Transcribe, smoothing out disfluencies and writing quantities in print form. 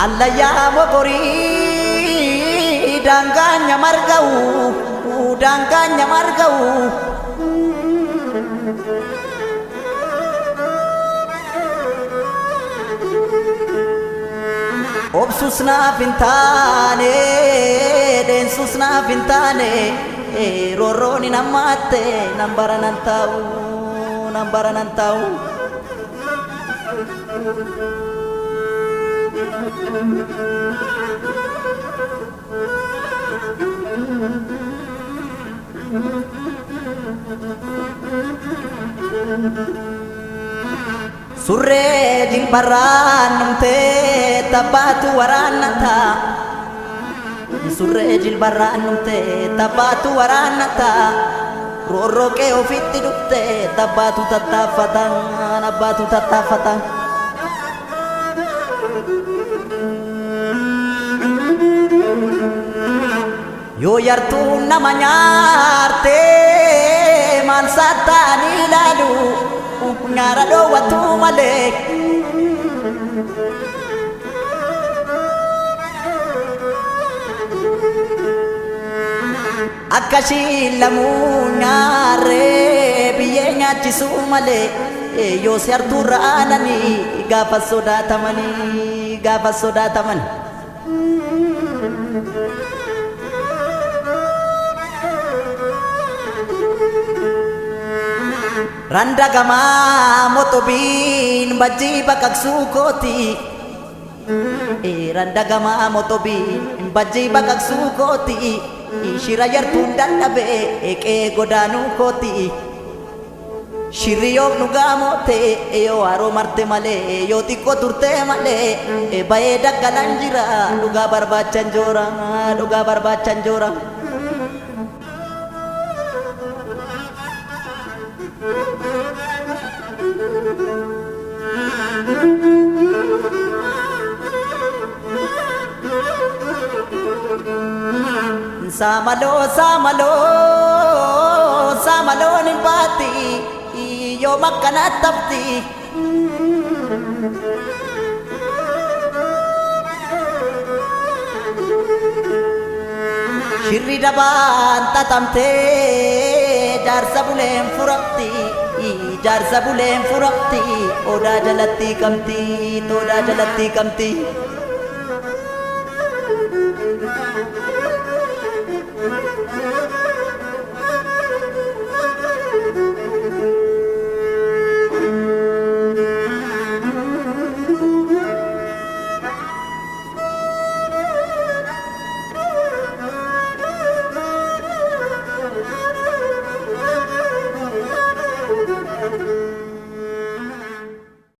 Allayyaa mogorii daangaan nyamarga'u daangaan nyamarga'u. Obsus naaf hin taane deensus naaf hin taane roorroon hin hammaatte nan bara nan taa'u nan bara nan taa'u. Surree jilbarraan dhumtee tabbaatu waraannata. Surree jilbarraan dhumtee tabbaatu waraannata. Roorroo qe'ee ofitti dhuftee tabbaatu tattaaffata abbaatu tattaaffata. Yoo yartuun nama nyaarte maal saattaanii ilaalu nyaara dhoowwatu malee. Akka ishiin lamuu nyaarree biyyee nyaachisuu malee yoo si hartuurra aananii gaafa sodaatamanii gaafa sodaataman. Randa gamaa motobiin bajjii baqaqsuu kooti. Randa gamaa motobiin bajjii baqaqsuu kooti. Shira yartuun dadhabe qe'ee godaanuu kooti. Shirri yoom dhugaa moote yoo haroo marte malee yoo xiqqoo turte malee bayee daggalan jira dhugaa barbaachan joora dhugaa barbaachan joora. Saamaloo saamaloo saamaloon hin baatti yoom akkanatti tafti. Shirri dabaan xaxamtee jaarsa buleen furamti jaarsa buleen furamti odaa jalatti qabdi odaa jalatti qabdi.